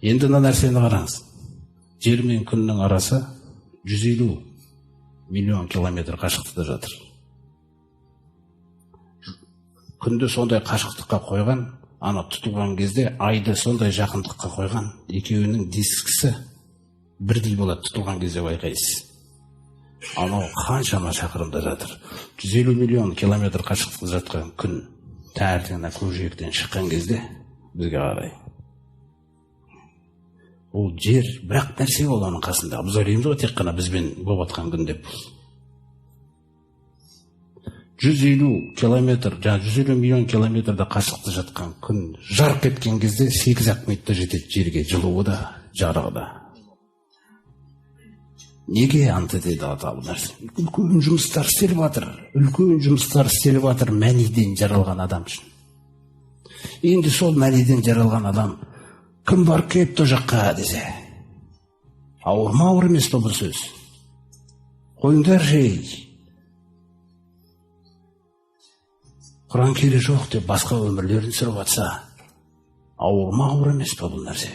Енді мына нәрсені қараңыз. Жер мен күннің арасы 150 миллион километр қашықтықта жатыр. Күнді сондай қашықтыққа қойған, ана тұтылған кезде айды сондай жақындыққа қойған, екеуінің дискісі бірдей болады, тұтылған кезде байқайсыз. Анау қаншама шақырымда жатыр. 150 миллион километр қашықтықта жатқан күн таңертең ана көкжиектен шыққан кезде бізге қарай. Ол жер бірақ нәрсе ол оның қасында. Біз ойлаймыз ғой тек қана бізбен болып жатқан күн деп. 150 километр, жаңа 150 миллион километрде қашықтықта жатқан күн жарқ еткен кезде 8-ақ минутта жетеді жерге, жылуы да, жарығы да. Неге ант етеді ата бұл нәрсе? Үлкен жұмыстар істеліп жатыр, үлкен жұмыстар істеліп жатыр мәниден жаралған адам үшін. Енді сол мәниден жаралған адам кім барып келіпті ол жаққа десе, ауыр ма, ауыр емес пе бұл сөз? Қойыңдаршы, ей. Құран керек жоқ деп басқа өмірлерін сүріп жатса, ауыр ма, ауыр емес пе бұл нәрсе?